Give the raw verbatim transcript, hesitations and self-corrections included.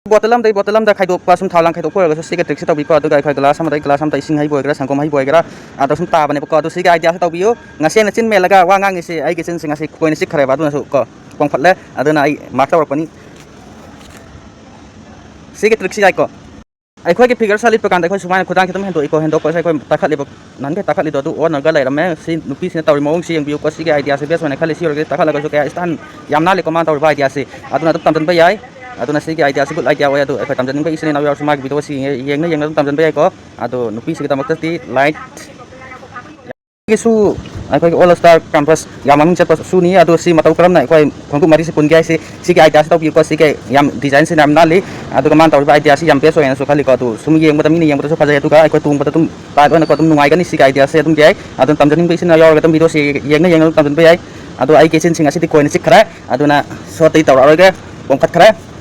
ꯕꯣꯇꯜ ꯑꯃꯗꯒꯤ ꯕꯣꯇꯜ ꯑꯃꯗ ꯈꯥꯏꯗꯣꯛꯄ, ꯁꯨꯝ ꯊꯥꯎ ꯂꯥꯡ ꯈꯥꯏꯗꯣꯛꯄ ꯑꯣꯏꯔꯒꯁꯨ ꯁꯤꯒꯤ ꯇ꯭ꯔꯤꯛꯁꯦ ꯇꯧꯕꯤꯀꯣ꯫ ꯑꯗꯨꯒ ꯑꯩꯈꯣꯏ ꯒ꯭ꯂꯥꯁ ꯑꯃꯗꯒꯤ ꯒ꯭ꯂꯥꯁ ꯑꯃꯗ ꯏꯁꯤꯡ ꯍꯩꯕ ꯑꯣꯏꯒꯦꯔꯥ, ꯁꯪꯒꯣꯝ ꯍꯩꯕ ꯑꯣꯏꯒꯦꯔꯥ, ꯑꯗ ꯁꯨꯝ ꯇꯥꯕꯅꯦꯕꯀꯣ꯫ ꯑꯗꯨ ꯁꯤꯒꯤ ꯑꯥꯏꯗꯤꯌꯥꯁꯦ ꯇꯧꯕꯤꯌꯨ꯫ ꯉꯁꯦꯡꯅ ꯆꯤꯟ ꯃꯦꯜꯂꯒ ꯋꯥ ꯉꯥꯡꯉꯤꯁꯦ ꯑꯩꯒꯤ ꯆꯤꯟꯁꯦ ꯉꯁꯤ ꯀꯣꯏꯅ ꯆꯤꯛꯈ꯭ꯔꯦꯕ꯫ ꯑꯗꯨꯅꯁꯨ ꯀꯣ, ꯄꯣꯝꯈꯠꯂꯦ꯫ ꯑꯗꯨꯅ ꯑꯩ ꯃꯥꯛꯁ ꯇꯧꯔꯛꯄꯅꯤ꯫ ꯁꯤꯒꯤ ꯇ꯭ꯔꯤꯛꯁꯤ ꯌꯥꯏꯀꯣ꯫ ꯑꯩꯈꯣꯏꯒꯤ ꯐꯤꯒꯔꯁꯦ ꯂꯤꯠꯄ ꯀꯥꯟꯗ ꯑꯩꯈꯣꯏ ꯁꯨꯃꯥꯏꯅ ꯈꯨꯗꯥꯡꯁꯦ ꯑꯗꯨꯝ ꯍꯦꯟꯗꯣꯛꯏꯀꯣ꯫ ꯍꯦꯟꯗꯣꯛꯄꯁꯦ ꯑꯩꯈꯣꯏ ꯇꯥꯈꯠꯂꯤꯕ, ꯅꯍꯥꯟꯒꯩ ꯇꯥꯈꯠꯂꯤꯗꯣ ꯑꯗꯨ ꯑꯣꯟꯅꯒ ꯂꯩꯔꯝꯃꯦ꯫ ꯁꯤ ꯅꯨꯄꯤꯁꯤꯅ ꯇꯧꯔꯤ ꯃꯑꯣꯡꯁꯤ ꯌꯦꯡꯕꯤꯌꯨꯀꯣ꯫ ꯁꯤꯒꯤ ꯑꯥꯏꯗꯤꯌꯥꯁꯦ ꯕꯦꯁ ꯑꯣꯏꯅ ꯈꯜꯂꯤ꯫ ꯁꯤ ꯑꯣꯏꯔꯒꯗꯤ ꯇꯥꯈꯠꯂꯒꯁꯨ ꯀꯌꯥ ꯏꯁꯇꯥꯏꯜ ꯌꯥꯝ ꯅꯥꯜꯂꯤꯀꯣ ꯃꯥꯅ ꯇꯧꯔꯤꯕ ꯑꯥꯏꯗꯤꯌꯥꯁꯤ꯫ ꯑꯗꯨꯅ ꯑꯗꯨꯝ ꯇꯝꯁꯤꯟꯕ ꯌꯥꯏ꯫ ꯑꯗꯨꯅ ꯁꯤꯒꯤ ꯑꯥꯏꯗꯤꯌꯥꯁꯤ ꯒꯨꯗ ꯑꯥꯏꯗꯤꯌꯥ ꯑꯣꯏ꯫ ꯑꯗꯨ ꯑꯩꯈꯣꯏ ꯇꯝꯖꯅꯤꯡꯕ ꯏꯆꯤꯟ ꯏꯅꯥꯎ ꯌꯥꯎꯔꯁꯨ ꯃꯥꯒꯤ ꯚꯤꯗꯤꯑꯣꯁꯤ ꯌꯦꯡꯉ ꯌꯦꯡꯉ ꯑꯗꯨꯝ ꯇꯝꯁꯤꯟꯕ ꯌꯥꯏꯀꯣ꯫ ꯑꯗꯣ ꯅꯨꯄꯤꯁꯤꯒꯤꯗꯃꯛꯇꯗꯤ ꯂꯥꯏꯠ ꯒꯤꯁꯨ ꯑꯩꯈꯣꯏꯒꯤ ꯑꯣꯜ ꯁ꯭ꯇꯥꯔ ꯀ꯭ꯔꯥꯝꯄꯁ ꯌꯥꯝ ꯃꯃꯤꯡ ꯆꯠꯄ ꯁꯨꯅꯤ꯫ ꯑꯗꯣ ꯁꯤ ꯃꯇꯧ ꯀꯔꯝꯅ ꯑꯩꯈꯣꯏ ꯈꯣꯡꯎꯞ ꯃꯔꯤꯁꯦ ꯄꯨꯟꯒꯦ ꯍꯥꯏꯁꯤ, ꯁꯤꯒꯤ ꯑꯥꯏꯗꯤꯌꯥꯁꯤ ꯇꯧꯕꯤꯌꯨꯀꯣ꯫ ꯁꯤꯒꯤ ꯌꯥꯝ ꯗꯤꯖꯥꯏꯟꯁꯤꯅ ꯌꯥꯝ ꯅꯥꯜꯂꯤ꯫ ꯑꯗꯨꯒ ꯃꯥꯅ ꯇꯧꯔꯤꯕ ꯑꯥꯏꯗꯤꯌꯥꯁꯤ ꯌꯥꯝ ꯕꯦꯁ ꯑꯣꯏꯅꯁꯨ ꯈꯜꯂꯤꯀꯣ꯫ ꯑꯗꯨ ꯁꯨꯝ ꯌꯦꯡꯕꯗ, ꯃꯤꯅ ꯌꯦꯡꯕꯗꯁꯨ ꯐꯖꯩ꯫ ꯑꯗꯨꯒ ꯑꯩꯈꯣꯏ ꯇꯣꯡꯕꯗ ꯑꯗꯨꯝ ꯇꯥꯏꯠ ꯑꯣꯏꯅꯀꯣ ꯑꯗꯨꯝ ꯅꯨꯡꯉꯥꯏꯒꯅꯤ꯫ ꯁꯤꯒꯤ ꯑꯥꯏꯗꯤꯌꯥꯁꯦ ꯑꯗꯨꯝ ꯌꯥꯏ꯫ ꯑꯗꯨꯅ ꯇꯝꯖꯅꯤꯡꯕ ꯏꯆꯤꯟ ꯏꯅꯥꯎ ꯌꯥꯎꯔꯒ ꯑꯗꯨꯝ ꯚꯤꯗꯤꯑꯣꯁꯤ ꯌꯦꯡꯅ ꯌꯦꯡꯅ ꯑꯗꯨꯝ ꯇꯝꯖꯤꯟꯕ ꯌꯥꯏ꯫ ꯑꯗꯣ ꯑꯩꯒꯤ ꯏꯆꯤꯟꯁꯤꯡ ꯑꯁꯤꯗꯤ ꯀꯣꯏꯅ ꯆꯤꯛꯈ꯭ꯔꯦ꯫ ꯑꯗꯨꯅ ꯁꯣꯠꯇꯤ ꯇꯧꯔꯛꯑꯔꯣꯏꯒꯦ, ꯄꯣꯝꯈꯠꯈ꯭ꯔꯦ꯫